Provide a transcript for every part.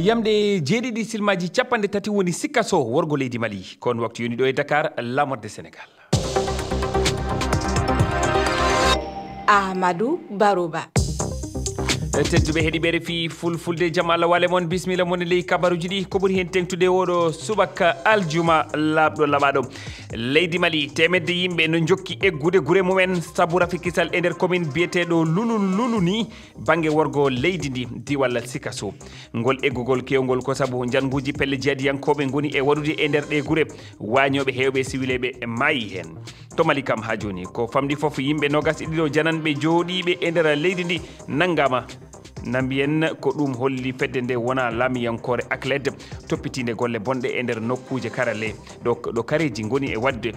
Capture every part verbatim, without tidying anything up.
Yamde jeeɗiɗi silmaji capanɗe tati woni Sikaso, worgo leydi Mali. Ko on waktu yoni ɗo e Dakar, lamorde Sénégal. Amadou Barouba. Tedduɓe heɗiɓe R F I Fulfulde, jam Allah wale mon, bismilla mon e ley kabaruji ɗi. Ko ɓuri hen tengtude oɗo subaka aljuma laaɓɗo laɓaɗo. Leydi Mali, temedde yimɓe no jokki eggude gure mumen sabu rafi kisal e nder commune biyeteɗo Lulu Lulu ni, bangge worgo leydi ndi, diwal Sikaso. Ngol eggugol kewngol ko sabu njannguuji pelle jihadiyankooɓe ngoni e waɗude e nder ɗe gure, waañooɓe heewɓe siwileeɓe maayi heen. To Mali kam haa jooni, ko famɗi fof yimɓe noogas e ɗiɗo jananɓe jooɗiiɓe e nder leydi ndi nanngaama. Na mbiyen ko ɗum holli fedde nde wonaa laamiyankoore, ACLED, toppitiinde golle bonɗe e nder nokkuuje karalle ɗo, ɗo kareeji ngoni e waɗde.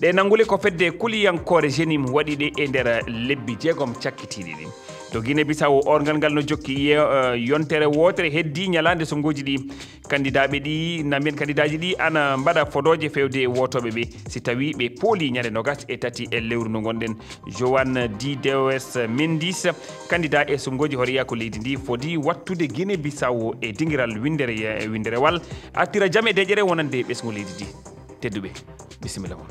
Ɗe nanngule ko fedde kuliyankoore jenim waɗi ɗe e nder lebbi jeegom cakkitiiɗi ɗi. To Guinée Bissau, orngal ngal no jokki ye-, eh, yontere wootere heddii ñalaande sonnguuji ɗi. Kandidaaɓe ɗi, na mbiyen kandidaaji ɗi ana mbaɗa fodooje feewde e wootooɓe ɓe, si tawii ɓe pooli ñande noogas e tati e lewru ndu ngonɗen. Joan Dideos Mendis, kandidaa e sonnguuji horeeku leydi ndi, fodi wattude Guinée Bissau e dingiral winndere, winnderewal, artira jam e deeƴere wonande ɓesngu leydi ndi. Tedduɓe, bisimilla mon.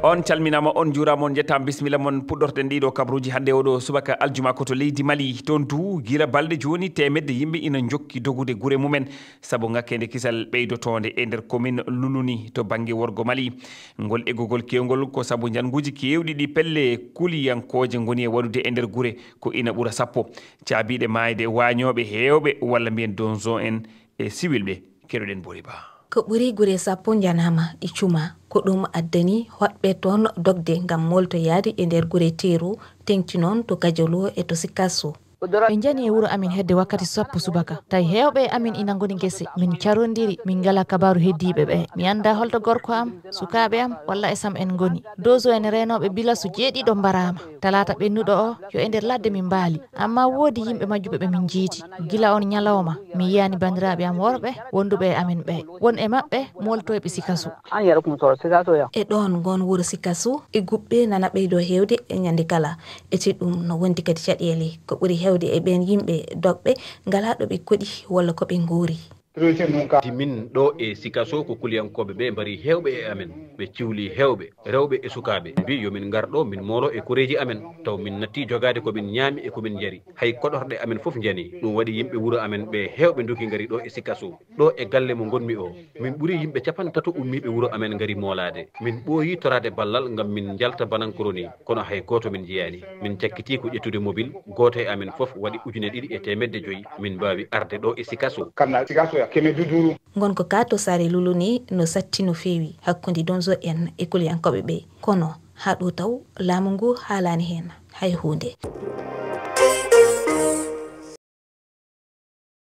On calminaama, on njuuraama, on njettaama, bisimilla mon. Puɗɗorten ɗiɗo kabaruuji hannde oɗo subaka aljuma ko to leydi Mali. Toon du, gila balɗe jooni, teemedde yimɓe ina njokki dogude gure mumen sabu ŋakkeende kisal ɓeydotoonde e nder commune Luluni to bannge worgo Mali. Ngol eggugol keewngol ko sabu njannguuji keewɗi ɗi pelle kuliyankooje ngoni e waɗude e nder gure ko ina ɓura sappo. Caabiiɗe maayde waañooɓe heewɓe walla mbiyen donjon en e siwilɓe. Keɗoɗen Bori Ba. Ko ɓuri gure sappo njanaama ɗi cuma. Ko ɗum addani hoɗɓe toon dogde ngam mooltoyaade e nder gure teeru, teŋti noon to Kajolo e to Sikasso. Ɓe njani e wuro amin hedde wakkati sappo subaka. Tawi heewɓe e amin ina ngoni gese. Min carondiri, min ngalaa kabaaru heddiiɓe ɓe. Mi anndaa holto gorko am, sukaaɓe am, walla esam en ngoni. Dozo en reenooɓe bilasu jeeɗiɗo mbaraama. Talaata ɓennuɗo o, yo e nder ladde min mbaali. Ammaa woodi yimɓe majjuɓe ɓe min njiiti. Gila on ñalawma, mi yiyaani banndiraaɓe am worɓe wonduɓe e amin ɓe. Won e maɓɓe mooltoyɓe Sikaso. An yɛrɛ kun sɔrɔ Sikaso yan. E ɗoon ngoon wuro Sikaso, e guɓɓe nana ɓeydoo heewde e ñande kala. E te ɗum no wondi kadi caɗeele. Ko ɓuri heewde e ɓeen yimɓe dogɓe ngalaa ɗo ɓe koɗi walla ko ɓe nguuri. Ti min ɗo e Sikaso ko kuliyankooɓe ɓe mbari heewɓe e amen. Ɓe ciwli heewɓe, rewɓe e sukaaɓe. Mbi yo min ngar ɗo, min moolo e koreeji amen. Taw min natti jogaade ko min ñaami e ko min njari. Hay koɗorɗe amen fof njani. Ɗum waɗi yimɓe wuro amen ɓe heewɓe ndoki ngari ɗo e Sikaso. Ɗo e galle mo ngonmi o, min ɓuri yimɓe capanɗe tato ummiiɓe wuro amen ngari moolaade. Min ɓooyi toraade ballal ngam min njalta Banankoroni, kono hay gooto min njeyaani. Min cakkiti ko ƴettude mobil, gooto e amen fof waɗi ujune ɗiɗi e teemedde joyi. Min mbaawi arde ɗo e Sikaso. Kam na Sikaso ya keme duduru. Ngonka ka to saare Luluni no satti no feewi hakkunde donzo en e kuliyankooɓe ɓe. Kono haa ɗo taw laamu ngu haalaani heen hay huunde.